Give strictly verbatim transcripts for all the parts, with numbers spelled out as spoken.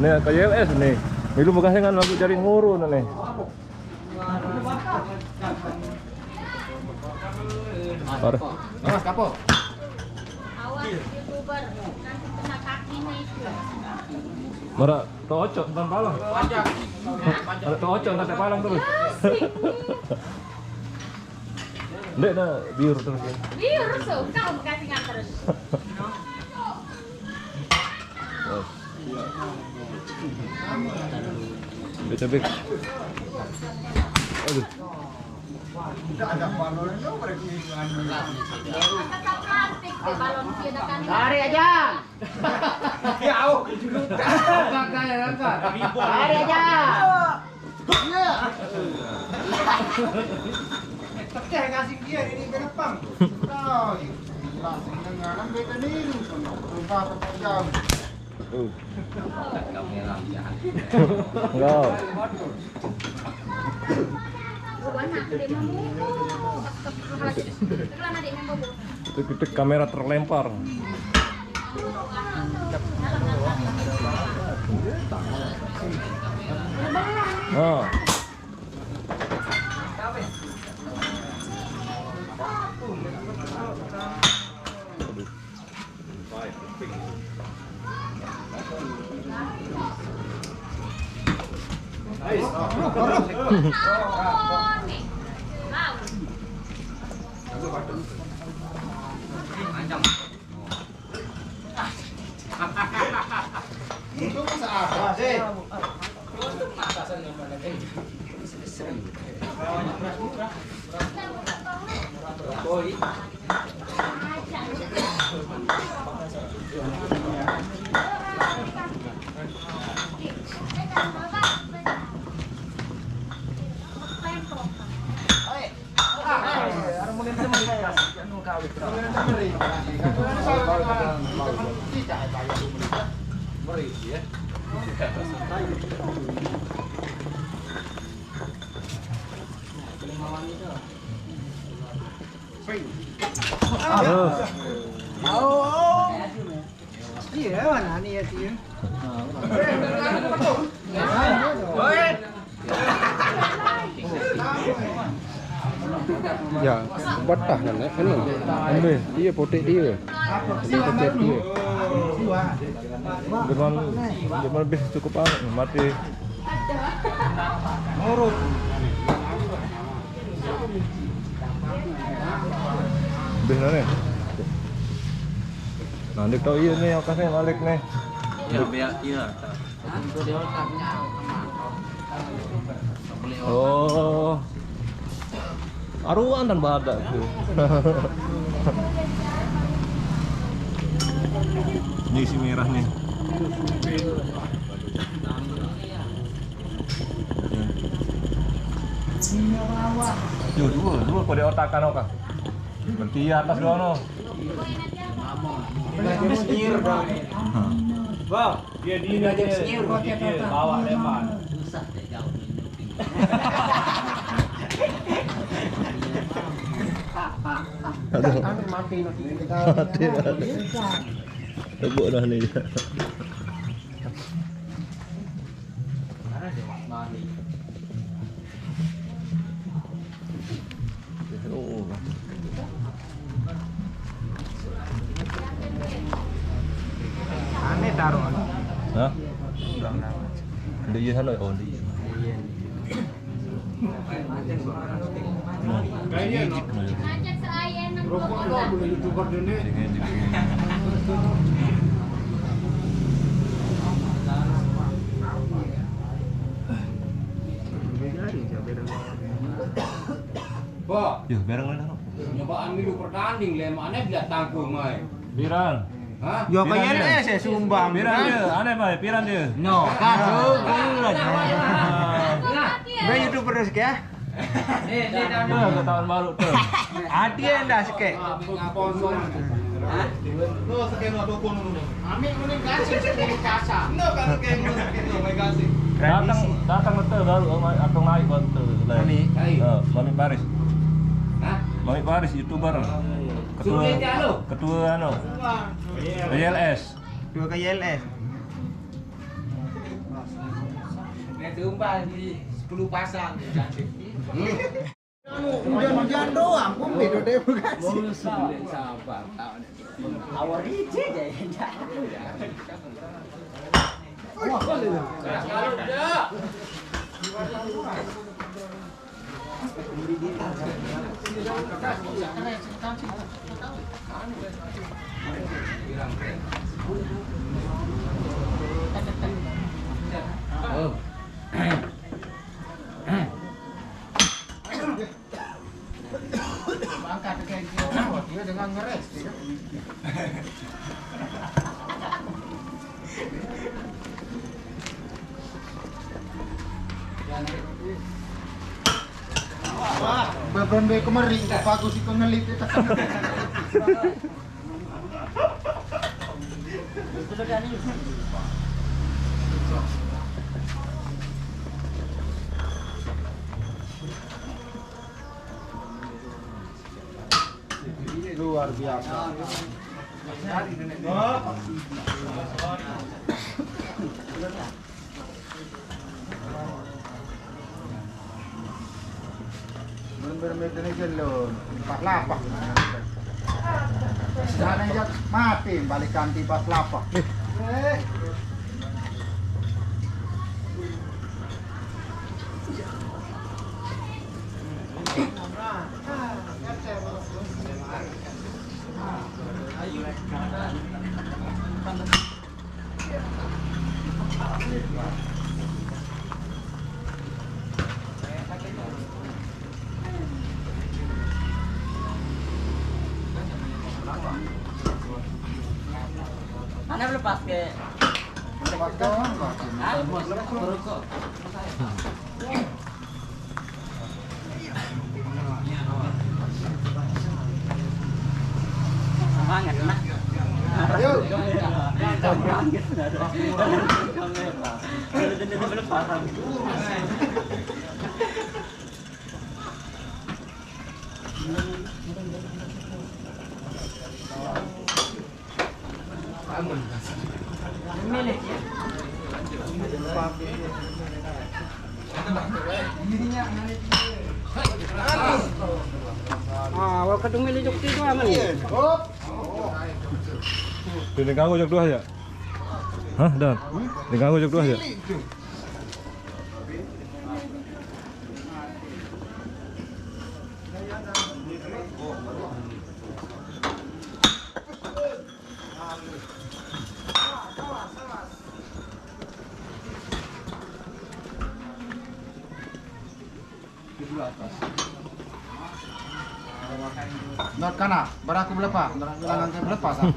Nih, kayak Y L S nih. Milu bekas dengan lagu jaring nguru nih. Parah. Mas, kapo? Awas, YouTuber, nanti kena kakinya itu. Mara tocok, ntar palang. Mara tocok, ntar palang terus. Ndek dah biur terus ya. Biur, suka kasih nganter. Bek, bek. Aduh. Lari aja. Jauh. Lari aja. Pecah kasih dia ini ke depan. Tahu. Langsung dengan beta niru. Jauh. Enggak. Itu kita kamera terlempar. Nah. Iya, mana nih ya dia? Ya, betah kan, eh, kan? Ambil. Iya, potek dia. Ini potek dia. Dengan, dengan bis cukup, ah, mati. Ngurut. Bis mana? Nanti tahu iya nih, okasnya balik nih. Iya, biar, iya. Oh. Aruan dan badak tuh. Ini isi merah nih. Yo, dua, dua kode otakan oka. Berarti iya atas doang no. Hah. Wah. Dia di ini aja senyum, dia bawa leman. Susah deh jauh ini. Aduh. Mati, mati. Mati, mati. Tebuk dah ni. Mana dia Mas Mani? Aneh taruh. Hah? Di iya sana, oh, di iya. Iya. Nah, ngejek, nah. Ngajak seayen nang. Rokok lo, boleh YouTuber dunia. Ngejek, ngejek. Pak. Yo, bareng lah, no. Nyobaan milu pertanding, le, mana dia tangkul, mai? Piran. Hah? Yo, piran kayak dia? Aneh, sumbang. Piran dia? Aneh, mai. Piran dia? No, kan, sumbang. Nah. Be YouTuber terus ya? Nih, nih, tahun baru. Nah, tahun baru tuh. Adi yang dah sikit. Sponsor. Hah? Lo sekian waktu pun. Ambil mending kasih, mending kasar. No, kan kayak lo sekian, lo main kasih. Datang, datang betul baru, oh, mai-, atau naik baru betul. Mami. Eh, Mami Paris. Hah? Mami Paris, YouTuber. Ketua, suruh dia lo. Ketua, anu. Wah. Y L S. Dua ke Y L S. Jumpa di sepuluh pasang, ya, cantik. Anu, hujan-hujan doang, pun beda deh, bukan sih? Sabar, tahun itu. Awal rici aja, ya. Wah, kalau dia. Angkat ke dia, dia dengan ngeres, dia. Wah, beban be kemeri, bagus itu ngelit itu. Luar biasa. Bener-bener ini gelo, pas lapak. Sana ya mati balik kanti pas lapak. Mana belum pas ke? Lepas doang, Pak. Hah? Lepas. Semangat, nah. Ayo. Semangat, nah. Belum paham. Ah, wal kadung mili jok tido aman. Dene kanggo jok dua ya? Hah, Dan? Dene kanggo jok dua ya? Not kana, baraku belepa, baraku langgan belepa sa.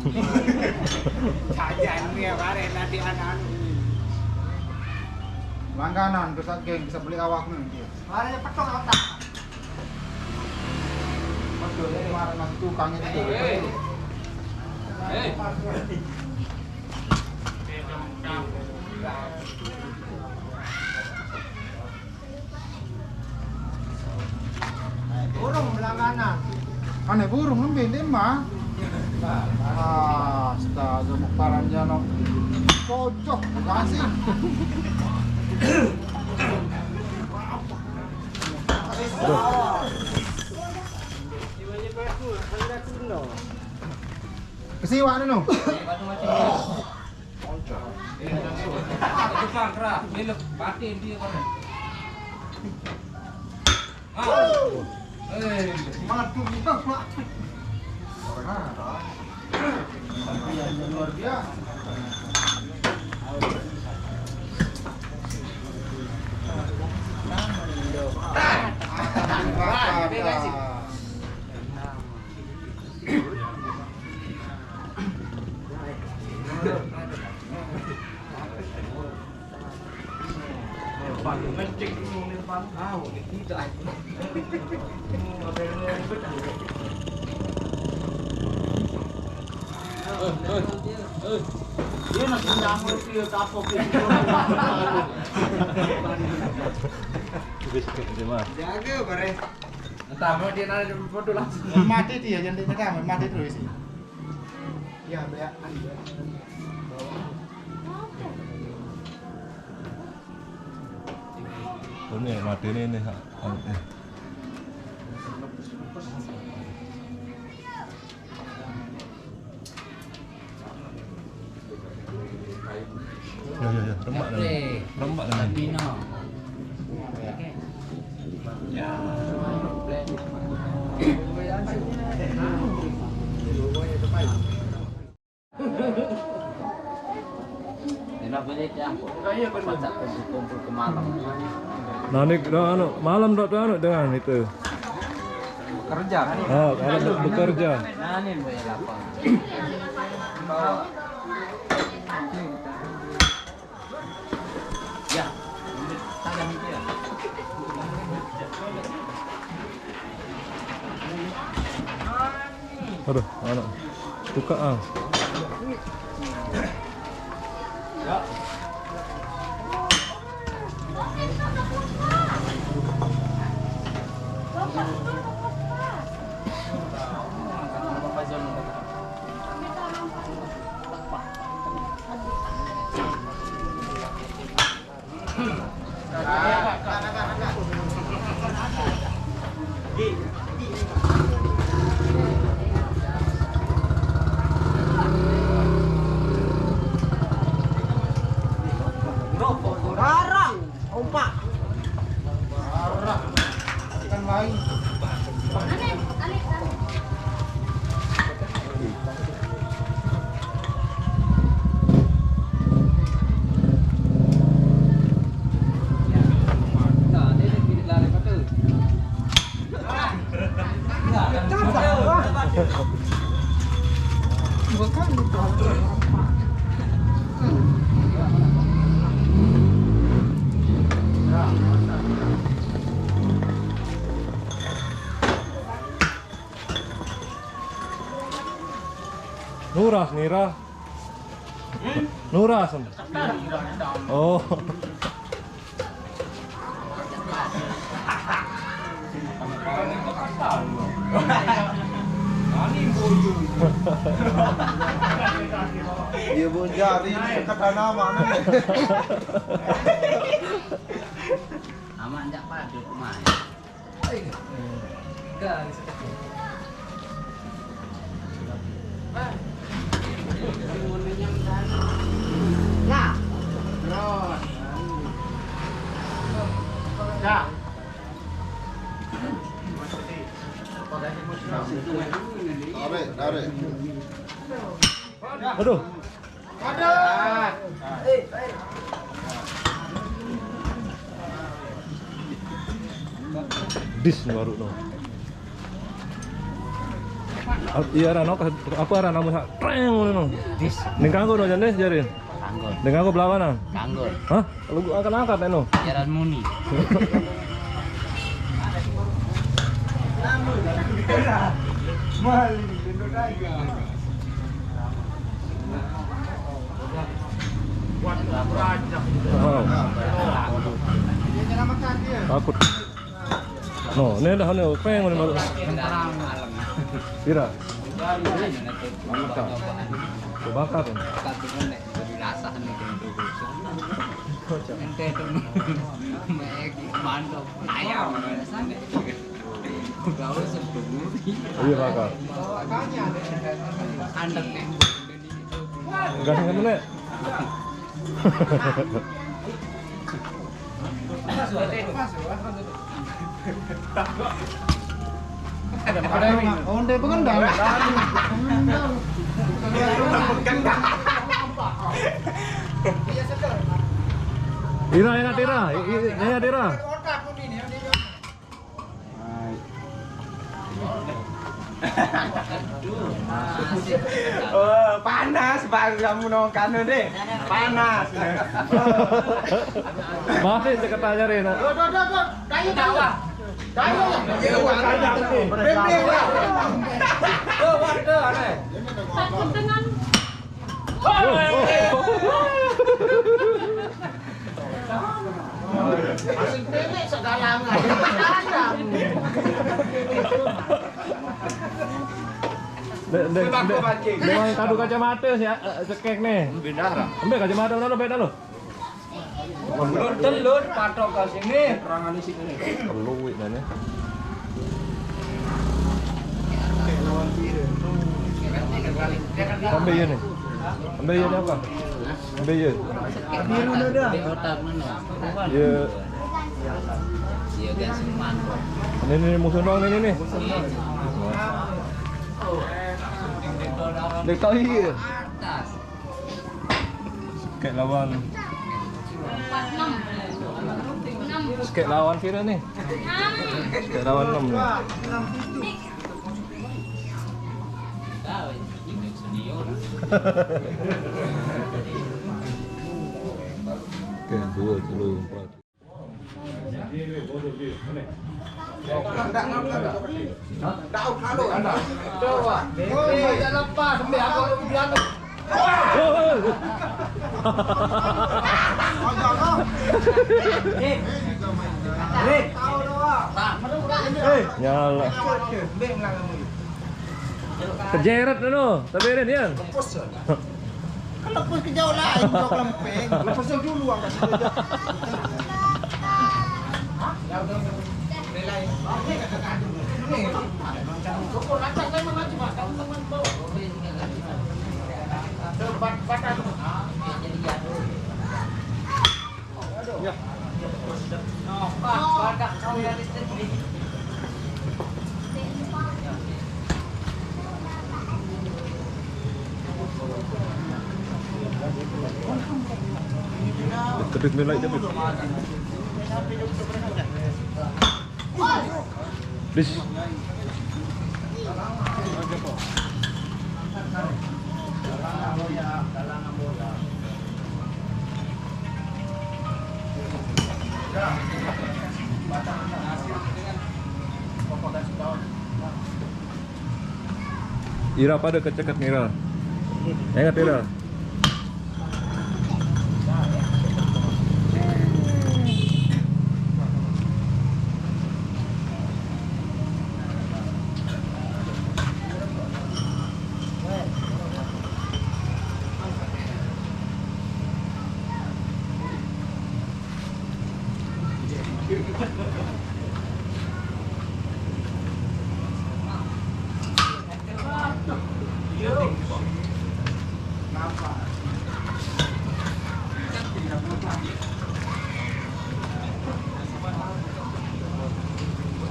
Saja ini ya, bare nanti anak-anak ini. Langganan, bisa geng, bisa beli awak nih, dia. Bare petok otak. Betul, ini kemarin masih tukang itu. Hei. Hei. Burung langganan. Ane burung nembe ndek mah. Astaga, mau paran jano. Cocok, kasih. Kesiwa anu. Itu pangkra, belok, batin dia, Bang. Ah. Eh. Madu, Bang, madu. Luar biasa. Wah, ini kasih. Dia masih nyamuk, dia kapok, dia. Jaga, bare. Entah, mau dia nanya foto langsung. Mati dia, jangan dia mati terus. Ya, banyak. Ini mati ini, ini, ha. Anu, eh. Ya, ya, ya, rembak dah. Rembak dah. Pino. Ya. Enak banget ya, ampun. Pas kumpul-kumpul ke malam. Nah, ini dah anu, malam dah anu dengan itu. Kerja kan? Ah, kalau be-, bekerja. Nah, ini yang lapang. Bawa. Ya, tadang itu ya. Aduh, anak. Buka ah. Barang, kompak. Barang. Ikan lain. Nurah, Nirah. Nurah, sem-, oh. Iya, Bu, jari ini kata nama, nah. Aman, jak padu, kemana? Nah. Terus. Dah. Tarik, tarik. Aduh. Dis baru no. Iya, Rano, apa Rano, treng ngono no. Dis. Ning kanggo no jane, jarin. Kanggo. Ning kanggo belawanan. Kanggo. Hah? Lu angkat-angkat no. Jaran muni. Maling, gendut aja. Wow. Takut. No, ini dah, ini peng, ini baru. Pira? Bakar. Bakar. Ente tuh. Mantap. Ayam. Kau sebelum. Iya, bakar. Anak nembok. Gas yang mana? Onde pengendang. Ira, ira, tira. I-, i-, ira, tira. Oh, panas baru kamu nongkano deh. Panas. Masih sekretanya Rena. Tuh, tuh, tuh, tuh. Kayu, kayu. Kayu. Iya, Pak. Bebek, Pak. Tuh, Pak, tuh, aneh. Takut dengan Asik nenek segalangan. Dek, dek, dek, dek, kado kacamata sih, eh, cekek nih. Pindah, Ra. Ambil kacamata mana lo, beda lo. Belum telut patok ke sini. Terang ane sini. Perlu wik dah ni. Ambil ya ni. Ambil ya ni apa? Ambil ya. Biru dah dah. Ya. Iya, guys, mantap. Ini ni musuh doang ni ni. Dia tahu ya. Atas. Sikit lawan. Sikit lawan kira ni. Sikit lawan enam ni. Okey, dua, tiga, empat. Nyala. Kejeret dulu, tapi Rin, Yan. Kan lepas ke jauh lain, jauh lempeng. Lepas jauh dulu, angkat sini aja. Kedut nilai dia. Please. Ira pada keceket Mira. Ingat Ira.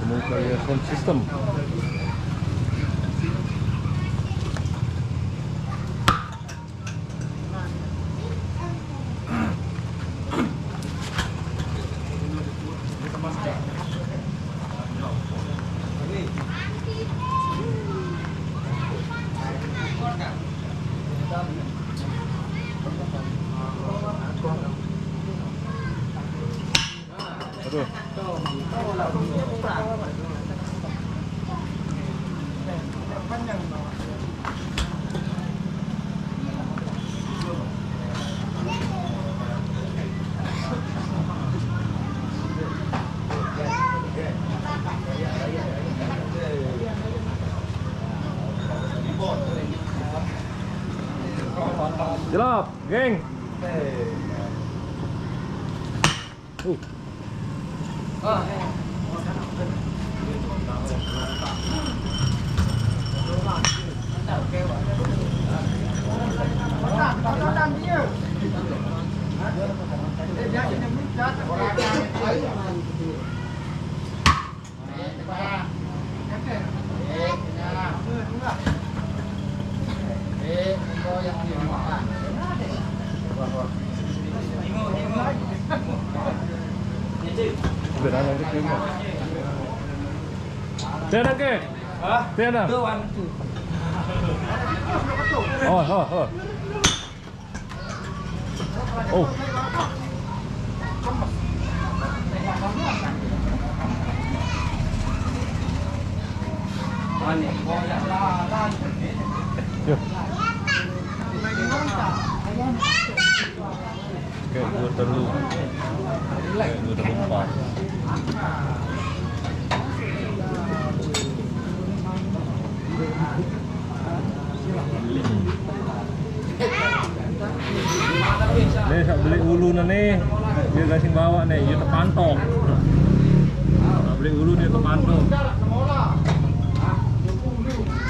Komunikasi system. Aduh. Silap, geng. Uh. Tiada ke? Hah? Tiada. Oh, oh, oh. Oh. Yo. Okey, dua terlalu. Okey, dua terlalu empat. Nih, sak beli ulu nih. Dia gasing bawa nih, dia tepantok. Sak beli ulu dia tepantok.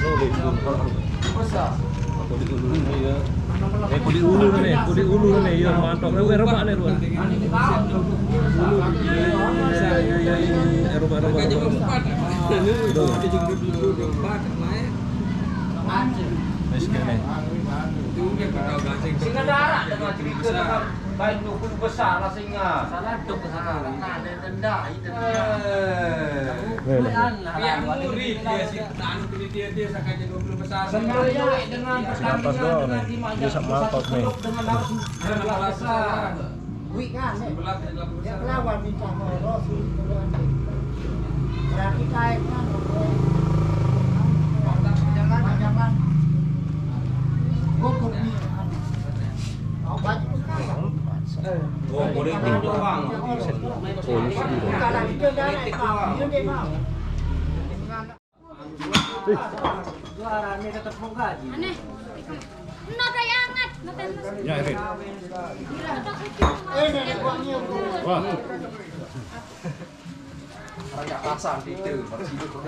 Nih, beli ulu. Beli ulu nih, ya. Eh, beli ulu nih, beli ulu nih, ya, mantap. Eh, rebak nih, Ruan. Ulu. Eh, rebak, rebak, rebak. Tuh. Nih, segini. Sing ada arah dengan cerita dengan baik dua puluh besar lah singa. Salah dok sama. Nah, ada denda, itu dia. Eh. Nih, nih. Yang murid dia sih, anu, dia, dia sangkanya dua puluh besar. Semua ya, dengan pertandingan doang dengan nih. Dia sama Altot nih. Dengan harus ada besar. Wih kan, nih. Dia kelawan minta sama Rasul, kelawan. Berarti kayak kan, jangan, jangan. Gugur nih. Oh, politik doang. Politik doang. Juara nih tetap mau gaji. Aneh. Nada yang hangat, nada yang hangat. Ya, ini. Wah. Orang nggak pasang gitu, harus hidup.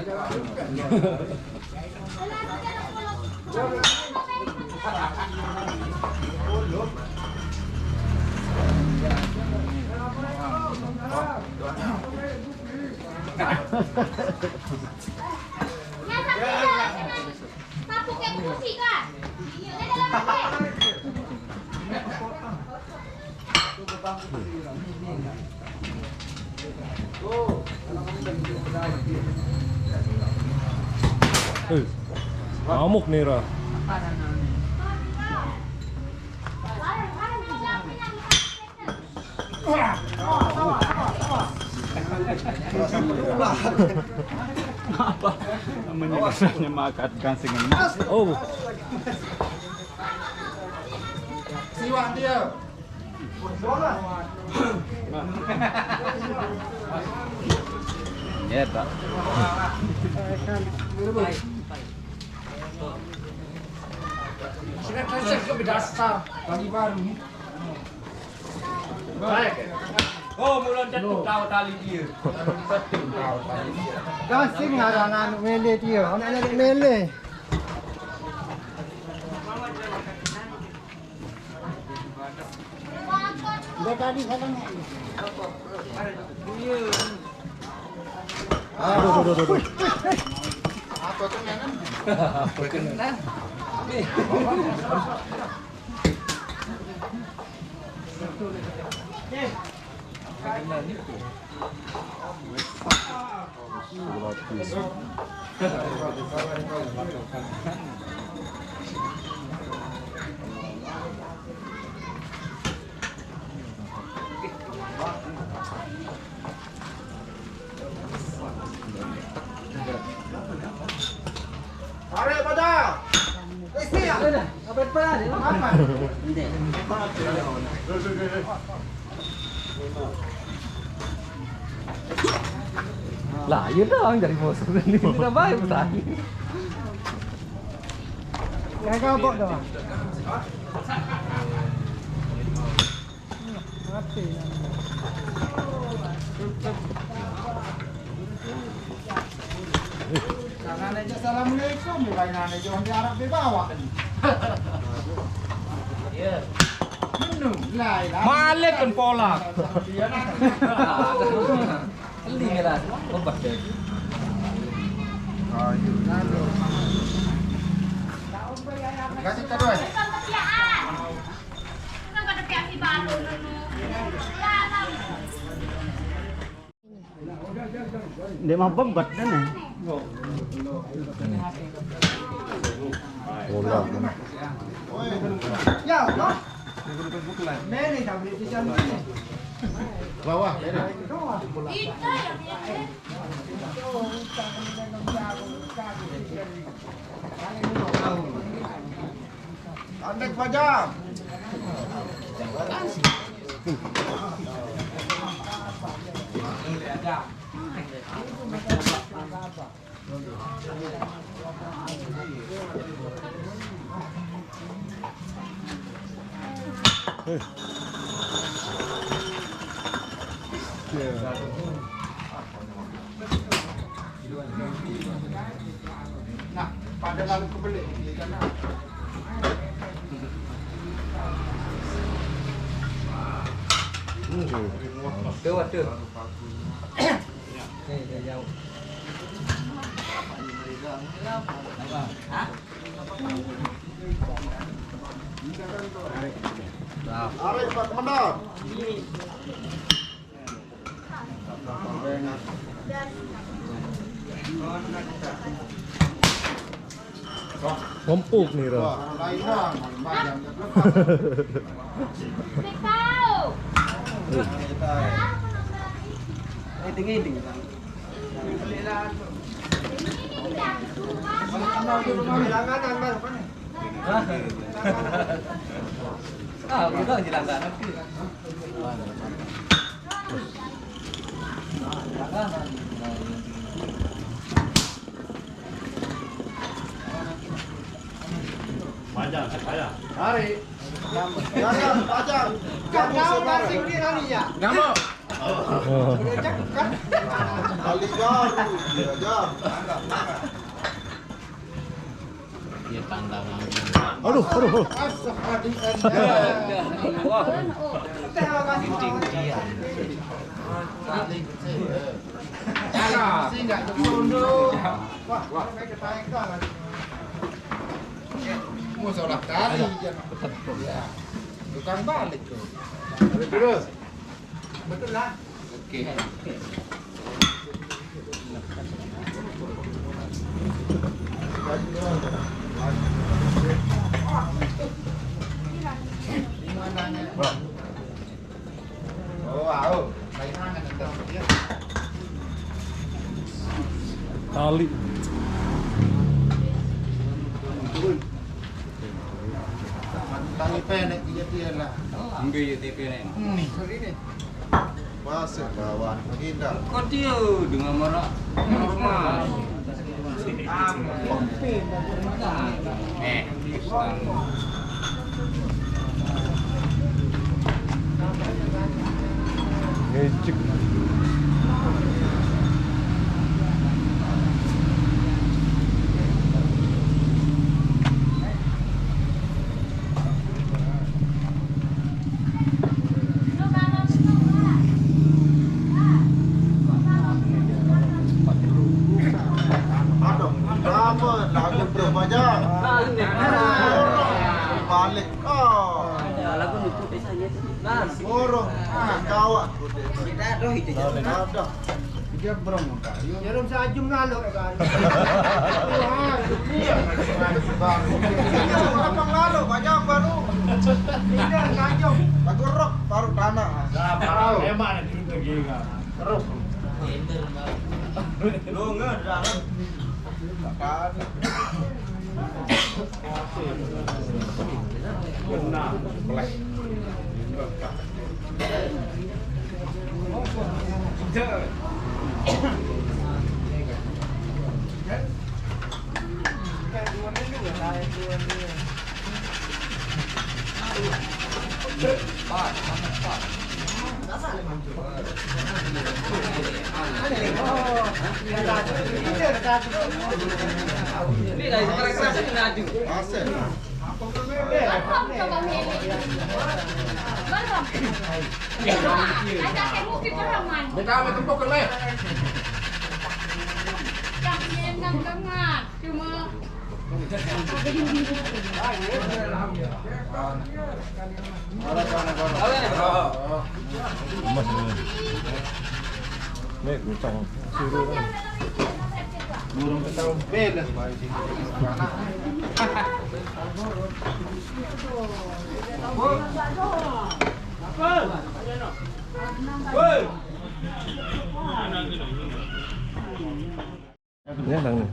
Eh, ngamuk nih, Ra. Apa? Namanya rasanya makan gansingan. Oh. Siwan dia. Ya, tak. Sila kasih ke dasar. Pagi baru ni. Baik. Oh, mula jatuh kau tali dia. Jatuh kau tali dia. Gasing ngaran anu mele dia. Anak-anak mele. Udah tadi sana. Aduh, aduh, aduh, aduh. Apa tuh, Nenek? Apa tuh, Nenek? Tarik pada. Isi ya. Apa? Lah, iya dong, dari musuh ini kita baik tadi. Kayak gabok dah. Mati. Karena aja assalamualaikum, bukan aja orang di Arab dibawa. Iya. Menung, lah, lah. Malik kan pola. Iya, nah. Beli ni lah. Obat deh. Kasih kedua. Dia mah bebet kan ya? Bola. Ya, no. Bawah. Andek baja. Nah, pada lalu kebelik. Tuh, aduh. Tarik, Pak Komandan. Ngempuk nih, Ro. Ah, udah, langganan. Pajang, pajang. Tarik. Pajang, pajang. Kamu saudara. Kamu. Kali baru. Iya, jam. Iya, tantangan. Aduh, aduh, aduh. Wah. Cincin dia. Sih nggak turun dulu. Wah, wah. Mau salah kali. Ya. Tukang balik tuh. Balik terus. Betul lah. Oke. Tali. Tali pendek, iya, iya lah. Enggak, iya, T P nih. Ini. Masuk bawah, menghindar. Kok dia dengan marah normal? Eh, ngecek. Aduh, apa? Lagi berapa jam? Balik. Oh. Lagu nutup biasanya tuh. Nah, moro. Ah, kawak. Kita roh itu. Ada. Dia berong kayu. Jarum sajum lalu ya kan. Wah, iya. Apa lalu? Banyak baru. Tidak, sajum. Lagu rock baru tanah. Nah, parah. Emang ada cerita gila. Terus. Lu nggak ada. Apaan? Benar, plek. Ini dari keras-keras ini laju. Asik. Belum. Ajak saya ngopi bareng, Man. Dia tahu tempuk kan, Leh? Cuma Mas, ini kencang, suruh kan. Burung ketahuan beres, Pak. Woi. Ya, Bang, nih.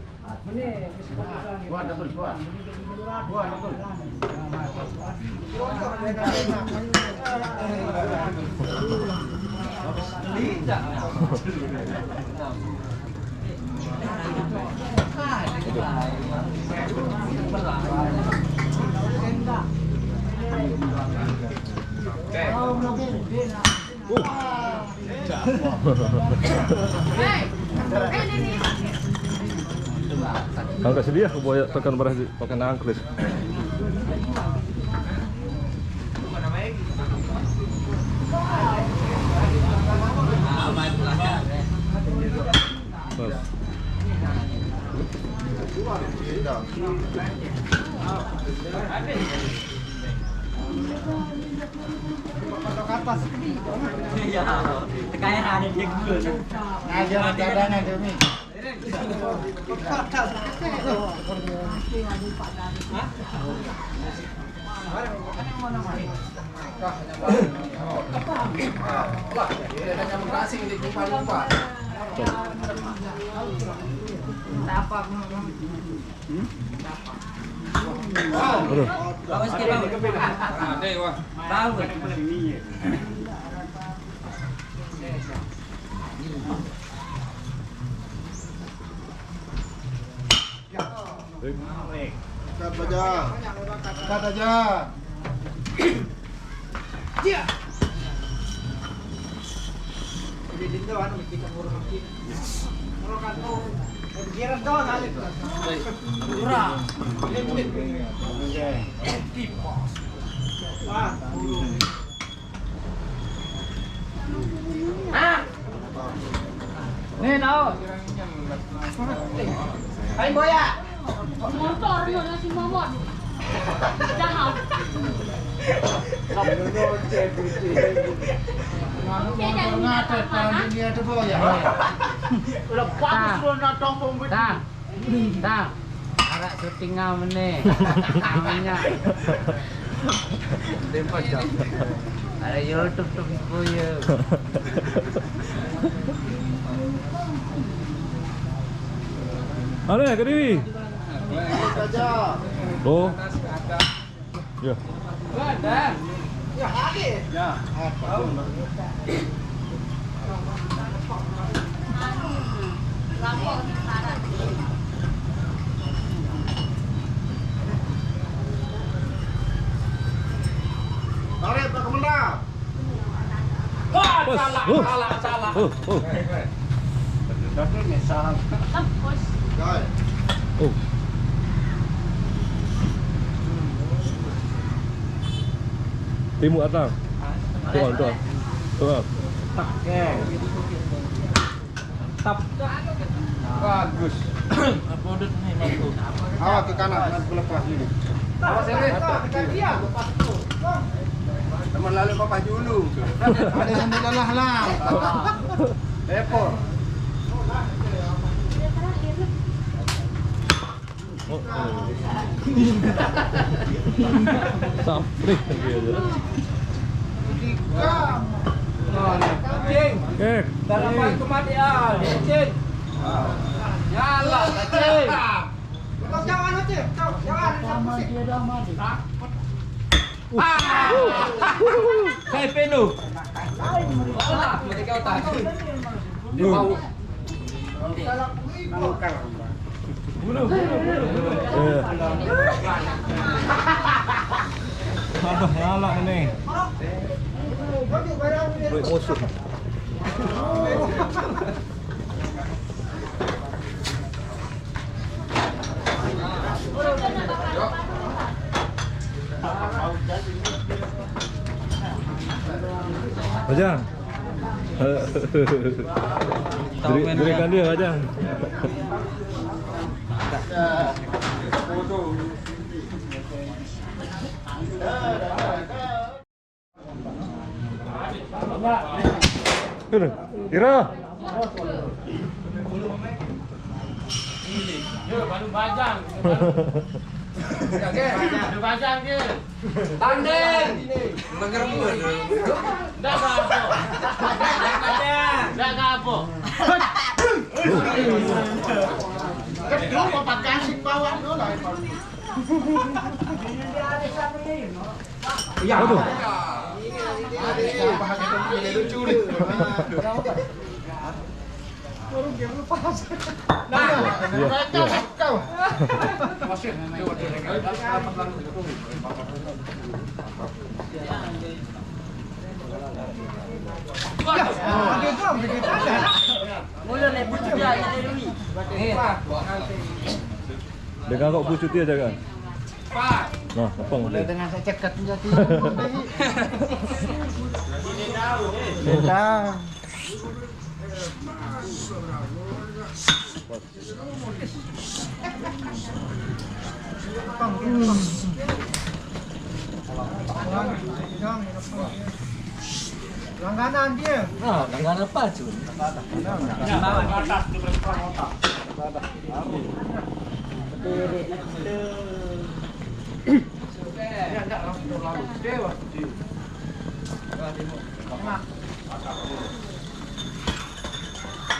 Angkat sedih aku boya tekan beras di pakai nangklis. Pas. Iya, tekanan dia gula. Ngajar cadangan demi. Aduh. Bagus ke, bagus. Bagus. Dekat aja. Dekat aja. Dia. Jadi dia anu kita ngurus kita. Kalau kan, oh, pikiran doang kali. Murah. Ini duit. Oke. Tipos. Wah. Nih, tahu. Ayo, boya. Motor lu nasi momot. Jahat. Ngapa, ngapa, ngapa, dia ada boya. Lepas. Nah. Suruh nak tombong betul. Nah. Tah, arak syuting ngau meneh. Namanya. Ada YouTube tuh, ibu ya. Ada ya, Kediri? Oh. Ya. Ada. Ya, ada. Ya. Tarik, Pak Komandan. Wah, salah, salah, salah. Oh, oh. Tapi misal. Oh. Timu atang. Tuan, tuan. Tuan. Oke. Tap. Bagus. Apa udah nih, Mas? Awas ke kanan, nanti lepas ini. Awas ya, Bre. Teman lalu Papa dulu. Ada yang lelah lah. Repot. Sampai dia aja. Cing. Eh. Dalam itu mati ah, cing. Nyala, cing. Jangan aja, jangan. Ah. Saya penuh. Dia mau. Iya. Aduh, ya Allah ini. Musuh. Aja. Beri, berikan dia aja. Ira. Yo, baru bajang. Baru bajang dia. Tanding. Enggak apa-apa. Enggak apa-apa. Kedua, Bapak kasih bawah dulu. Iya. Aduh. Lucu nih. Nah, iya, iya. Masih. Mula naik pucuk dia, dia dari Lui. Dengan kau pucuk dia jangan. Nah, apa? Mula dengan saya cakap senjata. Dah. Langganan dia. Ah, langganan apa tu? Dia tak langsung terlalu. Dia waktu dia.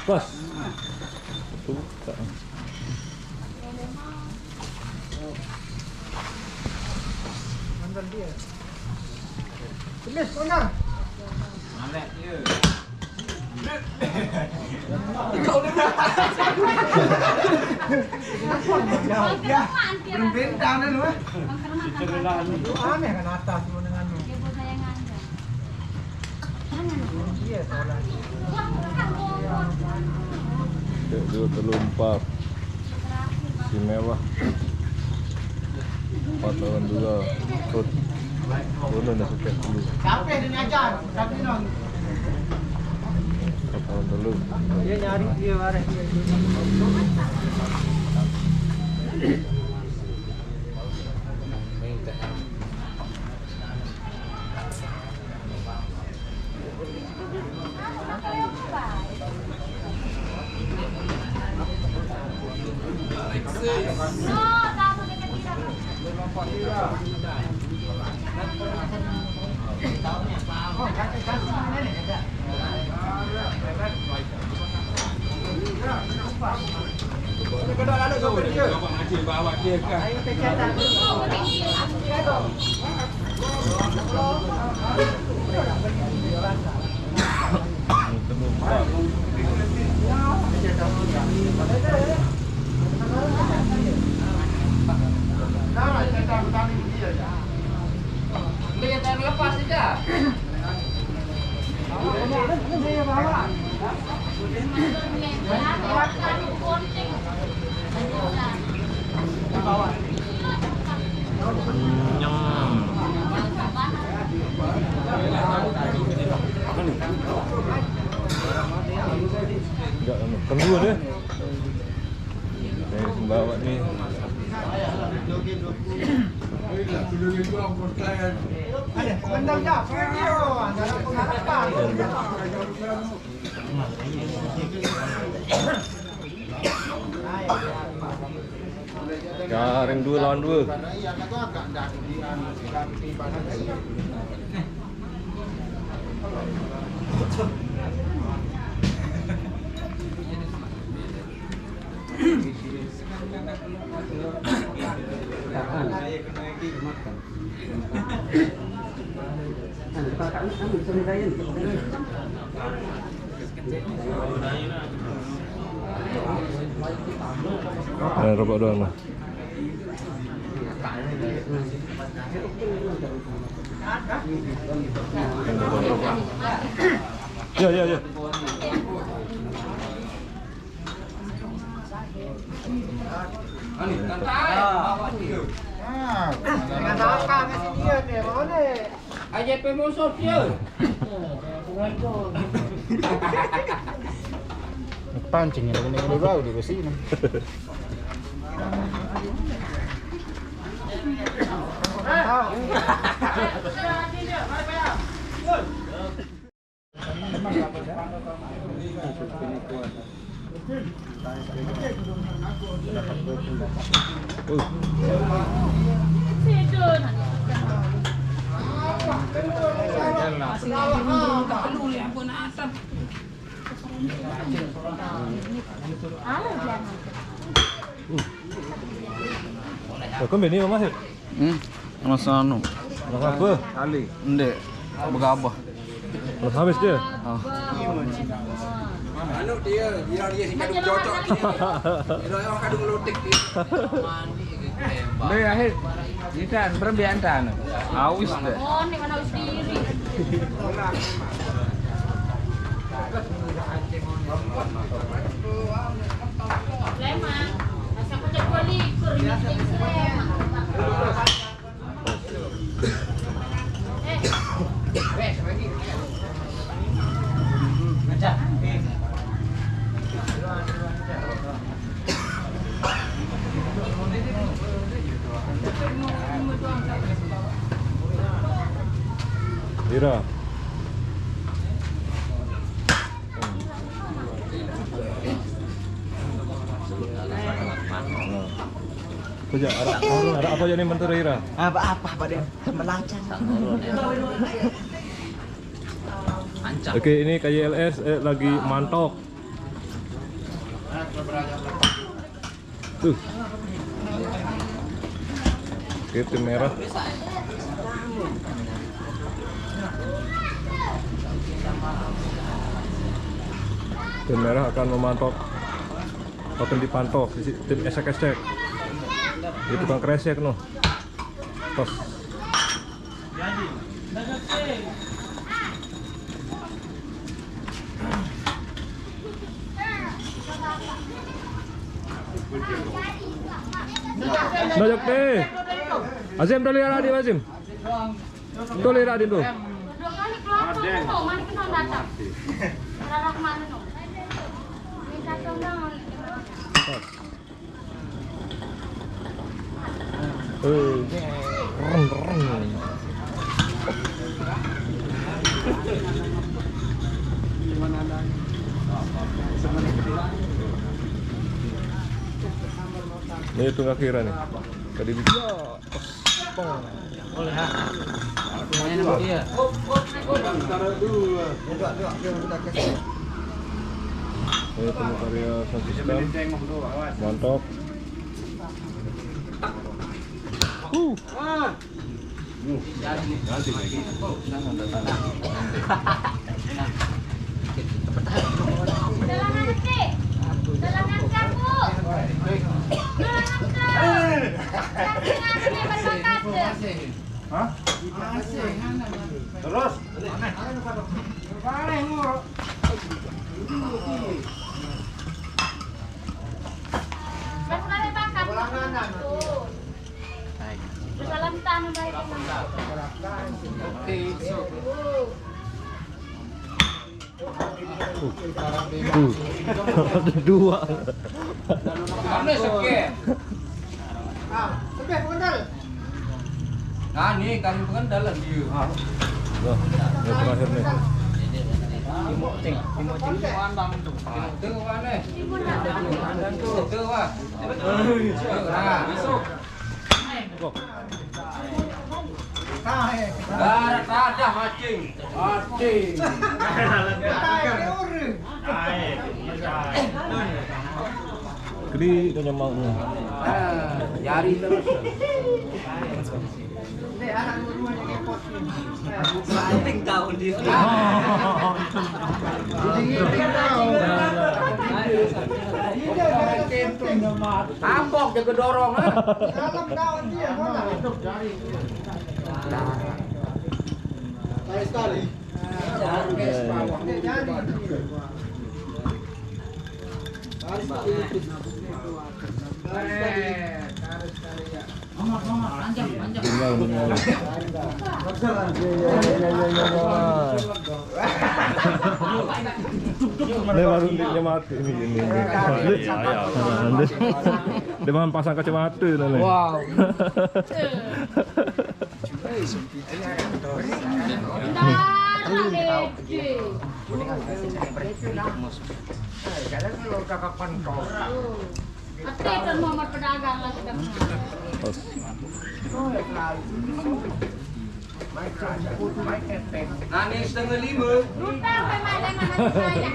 Pas. Tu tak. Mandal dia. Tulis, Mandal. Mandal dia. Kau ni. Ya, berhenti tangan lu, eh. Aneh kan atas lu dengan lu. Iya, salah. Cek dua, telu, empat. Si mewah. Empat lawan dua. Turun dah sukses dulu. Sampai dia ngajar, tapi nang. Empat lawan telu. Dia nyari dia marah. Lepas saja. Enggak, anu, kedua deh. Saya sembawat ni. Sekarang dua lawan dua. Eh, rokok doang lah. Ya, ya, ya. Aja pemusut ya. Pancing ya, ini udah bau di besi nih. Kau bini mama sih? Hmm, masa anu. Masa apa? Kali. Ndek, begabah. Terus habis dia? Ah. Anu dia, dia dia si kadung cocok. Dia yang kadung lotek dia. Be, akhir. Kita berbiantan. Aus deh. Oh, ni mana aus diri. Sleman. Pas aku cek dua likur, ini jadi Sleman. Eh. Ira. Apa aja, ada, ada apa aja nih, Mentor Ira? Apa-apa, Pak Den. Melacak. Oke, ini K Y L S, eh, lagi mantok. Tuh. Oke, tim merah. Tim merah akan memantok, akan dipantau si tim esek-esek. Itu tukang kresek, noh. Tos. Dojok deh. Azim, tolong ya, Radim, Azim. Tolong ya, Radim, tuh. Dua kali keluar tuh, tuh, mana kenal datang. Arah mana tuh? Minta tolong. Eh, keren, keren. Ini itu kira nih. Tadi dia. Boleh, ha. Lumayan sama dia. Ini temu karya Franciscan. Mantap. Uh. Hah? Terus? Salam tanah baik. Oke, so. Uh. Ada dua. Mana sekian? Ah, lebih pengendal. Nah, nih, kami pengendal lah dia. Ah. Loh, yang terakhir nih. Timocing, timocing. Pandang tuh. Itu mana? Itu, wah. Nah, masuk. Wah. Darah tadah, macing. Macing. Gede kayaknya mau. Ah, jari terus. Penting tahu diri. Tambok jaga dorong, ha? Dalam daun dia, mana? Sekali. Sekali. Ini baru dia mati ini, ini, ini. Dia mau pasang kacamata nih. Wow. Nah, Ade. Kata itu nomor pedagang lagi dah. Nanti setengah lima. Lupa, mana, mana saya.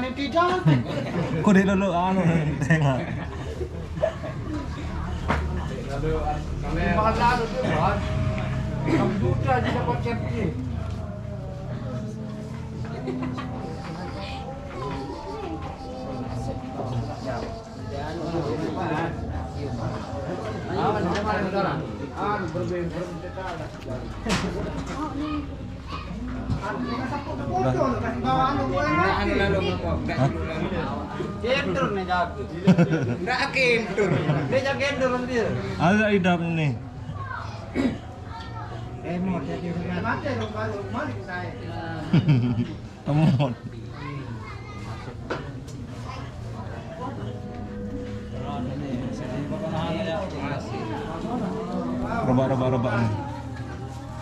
Kok dia dulu anu tengok. Mahal anu dia, Bang. Enam juta aja dapat captain. Kentur nih jago. Nggak kentur. Dia jago kentur dia. Ada idam nih. Remote jadi mati dong, baru mati saya. Temon. Rebak, rebak, rebak nih.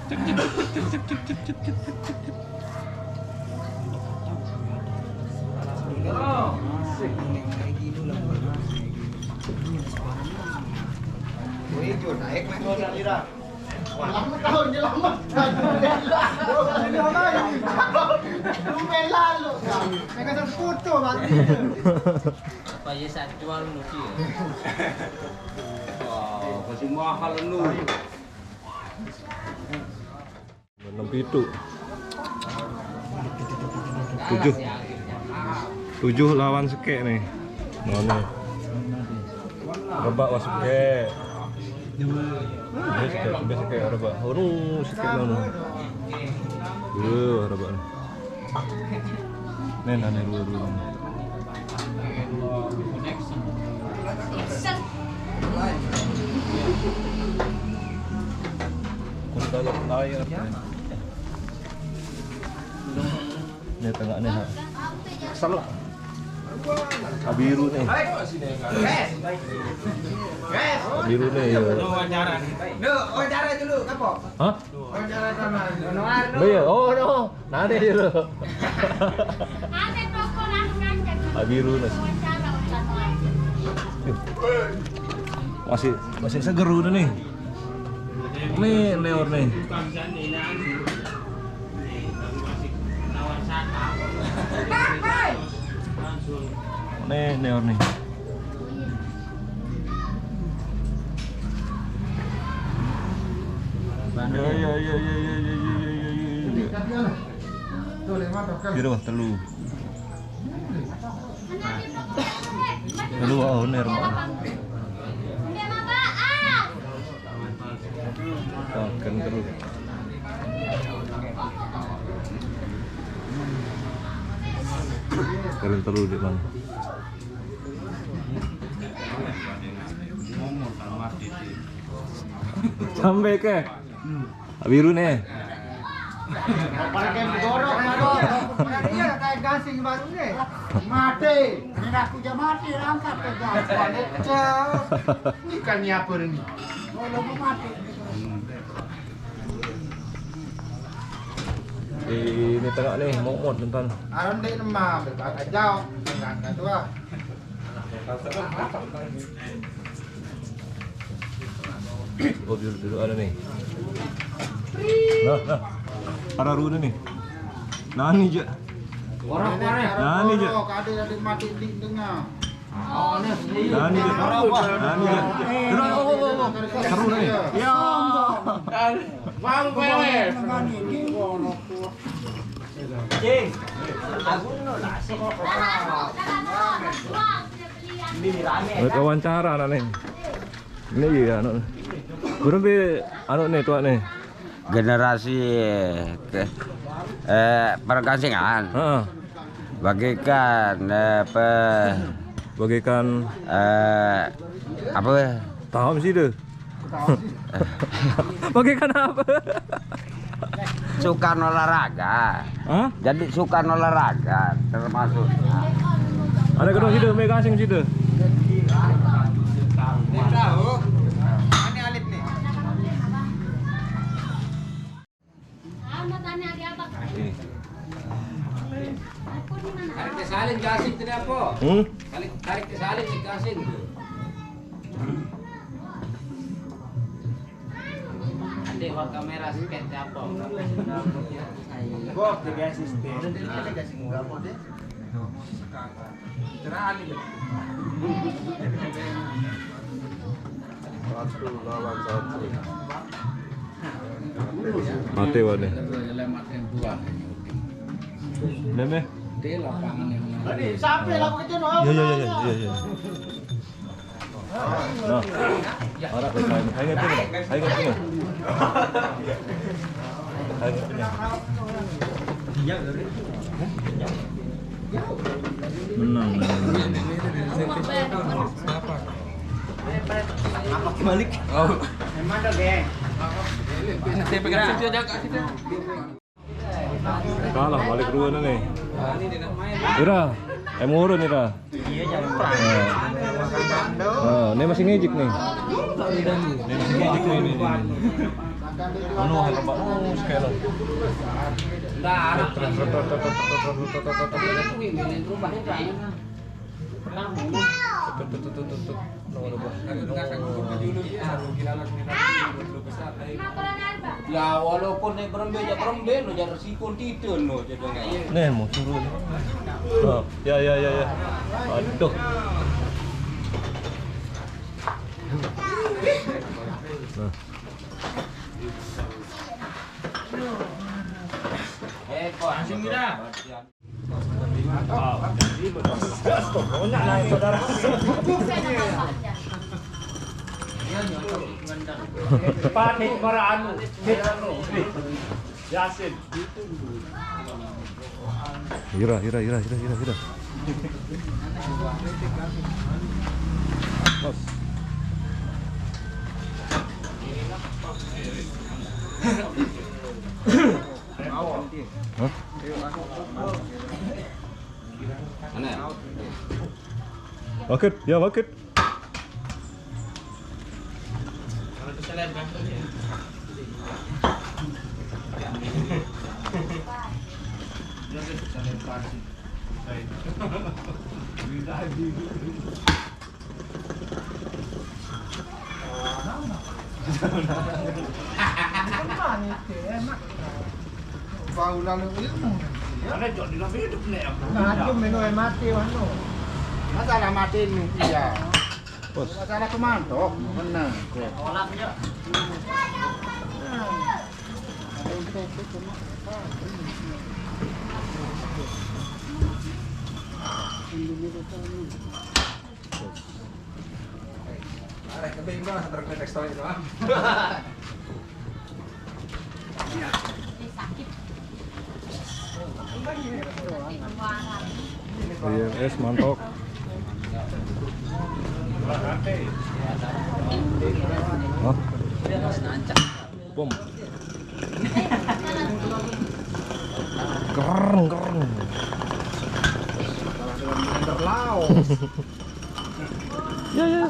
Cek, cek, cek, cek, cek, cek, cek, cek, cek, cek. Wih, Jun, naik, naik. Lama tahun nyelamat. Alhamdulillah. Lu main lalu, kan? Mereka satu foto, Bang. Apa ya, saya jual nu dia? Wah, masih mahal nu. Enam pitu. Tujuh. Tujuh lawan sekek nih. Mana? Rebak wah sekek. Dia sekek, dia sekek rebak. Anu sekek mana? Duh, rebak nih. Nih, nah, nih, dua, dua, nih. Kulit aja kena air. Ini tengah nih, ha. Kesel lah. Abiru nih. Abiru nih, ya. Lu wawancara nih. Lu wawancara dulu, kapok. Hah? Iya, oh no, nanti dulu. Abiru nih. Masih, masih seger udah nih. Nih, Leor nih. Nih, Leor nih. Ya, ya, ya, ya, ya, ya, ya, ya, ya, ya. Tuh, lima token. Piro, telu? Telu, oh, ini rumah. Token telu. Token telu di mana? Sampai ke? Biru nih. Pakai dorong, dorong. Iya, kayak gasing baru nih. Mati. Ini aku aja mati, angkat ke gasing. Ini kan nyiapin ini. Oh, lo mau mati. Ini tengah nih, momot nonton. Aran dek nema, berbakat jauh. Angkat tuh, ah. Oh, dulu, dulu ada nih. Nah, nah. Ada rune nih. Nah, nih, Je. Nah, nih, Je. Ada yang mati di tengah. Nah, nih, Je. Nah, nih, Je. Terus, oh, oh, oh, oh. Seru nih. Ya. Bang Pewe. Cing, aku nu nasi. Ini rame. Wawancara anak nih. Ini iya, anu. Guru bi anu nih, tua nih. Generasi ke, eh, pergasingan. Heeh. Bagaikan, eh, pe- Bagaikan eh, apa? Tahu sih deh. Bagaikan apa? Suka olahraga. Hah? Jadi suka olahraga termasuk. Ada kedua situ, mega asing situ. Tahu. Ini alit nih. Tarik ke salin gasing tu dia apa? Hmm? Tarik, tarik ke salin si gasing tu. Nanti buat kamera sikit dia apa? Gua ke gasing. Ada gasing berapa dia? Satu lawan satu. Mati wae. Leme. Di lapangan yang mana? Sampai lah begitu, no. Iya, iya, iya, iya, iya. Nah, ora kok main. Ayo, ngerti, Bang. Ayo, ngerti, Bang. Ayo, ngerti, Bang. Menang, menang, menang. Apa kebalik? Oh. Emang ada, geng. Saya pegang situ aja, Kak, situ. Kalah balik dua nih. Ira, em urun Ira. Iya, jangan. Nah. Nah, ini masih ngejik nih. Ini masih ngejik nih, ini, ini. Anu, hai, Pak. Oh, sekali. Nggak, arah. Tuh, tuh, tuh, tuh, tuh. Tuh, tuh, tuh, tuh, tuh, tuh. Ya, walaupun nek berembe, ya berembe, no, ya resiko titen, no, jadi. Nih, mau suruh. Oh, ya, ya, ya, ya. Aduh. Nah. Eh, kok asing dah? Panik para anu. Yasin. Ira, ira, ira, ira, ira, ira. Pas. Hah? Mana? Wakit, ya, wakit. Bau lalu ilmu. Ada jok di dalam hidup nih. Nah, dia minum air mati, anu. Masalah mati ini, iya. Bos. Masalah kemantok, benar. Olah ya. Arek kebing doang, sampai ke next story doang. Iya, es mantap. Hah? Bom. Kereng, kereng. Laos. Ya, ya.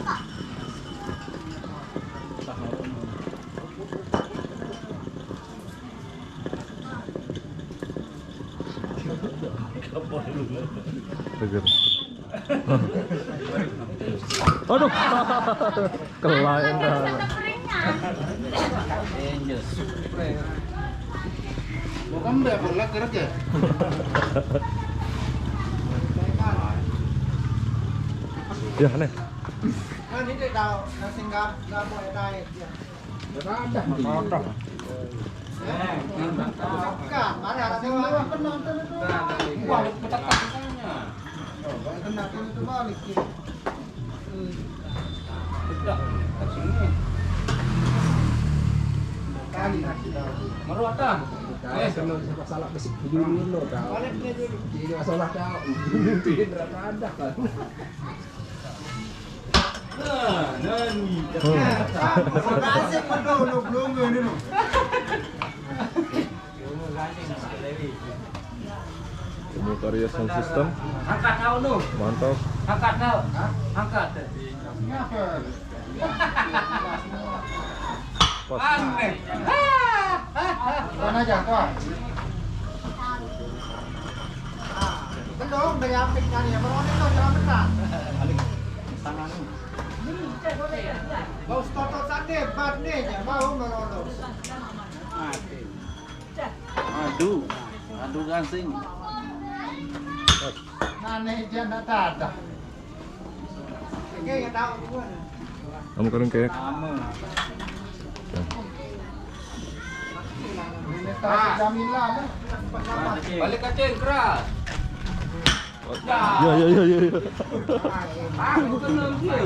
Seger. Aduh. Kelain dah. Angel. Bukan udah pernah kerja. Ya, aneh. Kan ini tahu, nasi nggak, nggak mau naik, ya. Ada. Ada. Bukan, mana ada penonton itu. Wah, betul katanya. Oh, kena itu balik, ya. Hmm. Betul, ke sini. Kali. Meruatan. Eh, kalau siapa salah, besi dulu, lo tahu. Balik dia dulu. Jadi masalah tahu. Pindah ada kan. Nah, nani. Kasih penuh lu belum ini lu. Ini karya sound system. Angkat kau lu. Mantap. Angkat kau. Angkat. Kenapa? Pas. Aneh. Mana aja, kau? Belum, dari apik tadi ya, baru ini tuh jalan benar. Balik. Tangan. Bau stotot tadi, bat nih, ya, mau melolos. Mati. Aduh, aduh gansing. Aneh dia nak dadah. Kamu kering kayak. Ini tak Jamila lah. Balik kacang keras. Ya ya ya ya. Ya. Ah, kena dia.